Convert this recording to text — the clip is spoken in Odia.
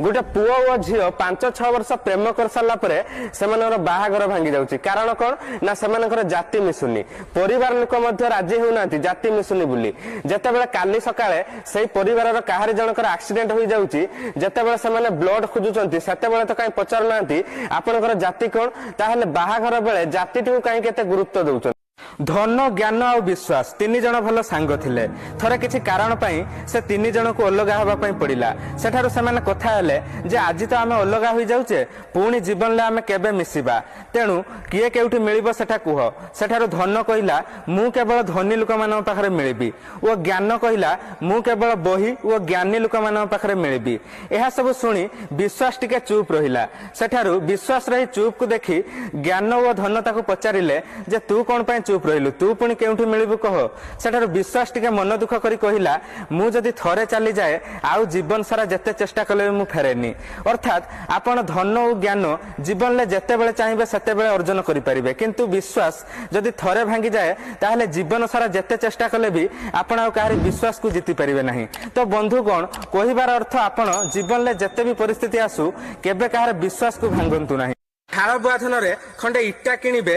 ଗୋଟେ ପୁଅ ଓ ଝିଅ 5 6 ବର୍ଷ ପ୍ରେମ କରିସାରିଲା ପରେ ସେମାନଙ୍କର ବାହାଘର ଭାଙ୍ଗି ଯାଉଛି। କାରଣ କଣ ନା ସେମାନଙ୍କର ଜାତି ମିଶୁନି, ପରିବାର ଲୋକ ମଧ୍ୟ ରାଜି ହେଉନାହାନ୍ତି ଜାତି ମିଶୁନି ବୋଲି। ଯେତେବେଳେ କାଲି ସକାଳେ ସେଇ ପରିବାରର କାହାରି ଜଣଙ୍କର ଆକ୍ସିଡେଣ୍ଟ ହୋଇଯାଉଛି, ଯେତେବେଳେ ସେମାନେ ବ୍ଲଡ ଖୋଜୁଛନ୍ତି, ସେତେବେଳେ ତ କାହିଁ ପଚାରୁନାହାନ୍ତି ଆପଣଙ୍କର ଜାତି କଣ? ତାହେଲେ ବାହାଘର ବେଳେ ଜାତିଟିକୁ କାହିଁକି ଏତେ ଗୁରୁତ୍ୱ ଦଉଛନ୍ତି? ଧନ, ଜ୍ଞାନ ଆଉ ବିଶ୍ୱାସ ତିନି ଜଣ ଭଲ ସାଙ୍ଗ ଥିଲେ। ଥରେ କିଛି କାରଣ ପାଇଁ ସେ ତିନି ଜଣକୁ ଅଲଗା ହେବା ପାଇଁ ପଡିଲା। ସେଠାରୁ ସେମାନେ କଥା ହେଲେ ଯେ ଆଜି ତ ଆମେ ଅଲଗା ହୋଇଯାଉଛେ, ପୁଣି ଜୀବନରେ ଆମେ କେବେ ମିଶିବା? ତେଣୁ କିଏ କେଉଁଠି ମିଳିବ ସେଟା କୁହ। ସେଠାରୁ ଧନ କହିଲା, ମୁଁ କେବଳ ଧନୀ ଲୋକମାନଙ୍କ ପାଖରେ ମିଳିବି, ଓ ଜ୍ଞାନ କହିଲା, ମୁଁ କେବଳ ବହି ଓ ଜ୍ଞାନୀ ଲୋକମାନଙ୍କ ପାଖରେ ମିଳିବି। ଏହା ସବୁ ଶୁଣି ବିଶ୍ୱାସ ଟିକେ ଚୁପ୍ ରହିଲା। ସେଠାରୁ ବିଶ୍ୱାସ ରହି ଚୁପ୍କୁ ଦେଖି ଜ୍ଞାନ ଓ ଧନ ତାକୁ ପଚାରିଲେ ଯେ ତୁ କଣ ପାଇଁ ଚୁପ୍ ରହିଲୁ, ତୁ ପୁଣି କେଉଁଠି ମିଳିବୁ କହ। ସେଠାରୁ ବିଶ୍ୱାସ ଟିକେ ମନ ଦୁଃଖ କରି କହିଲା, ମୁଁ ଯଦି ଥରେ ଚାଲିଯାଏ ଆଉ ଜୀବନ ସାରା ଯେତେ ଚେଷ୍ଟା କଲେ ବି ମୁଁ ଫେରେନି। ଅର୍ଥାତ୍ ଆପଣ ଧନ ଓ ଜ୍ଞାନ ଜୀବନରେ ଯେତେବେଳେ ଚାହିଁବେ ସେତେବେଳେ ଅର୍ଜନ କରିପାରିବେ, କିନ୍ତୁ ବିଶ୍ୱାସ ଯଦି ଥରେ ଭାଙ୍ଗିଯାଏ ତାହେଲେ ଜୀବନ ସାରା ଯେତେ ଚେଷ୍ଟା କଲେ ବି ଆପଣ ଆଉ କାହାରି ବିଶ୍ୱାସକୁ ଜିତି ପାରିବେ ନାହିଁ। ତ ବନ୍ଧୁଗଣ, କହିବାର ଅର୍ଥ ଆପଣ ଜୀବନରେ ଯେତେ ବି ପରିସ୍ଥିତି ଆସୁ କେବେ କାହାର ବିଶ୍ୱାସକୁ ଭାଙ୍ଗନ୍ତୁ ନାହିଁ। ଠାଳ ବୁଆଧନରେ ଖଣ୍ଡେ ଇଟା କିଣିବେ,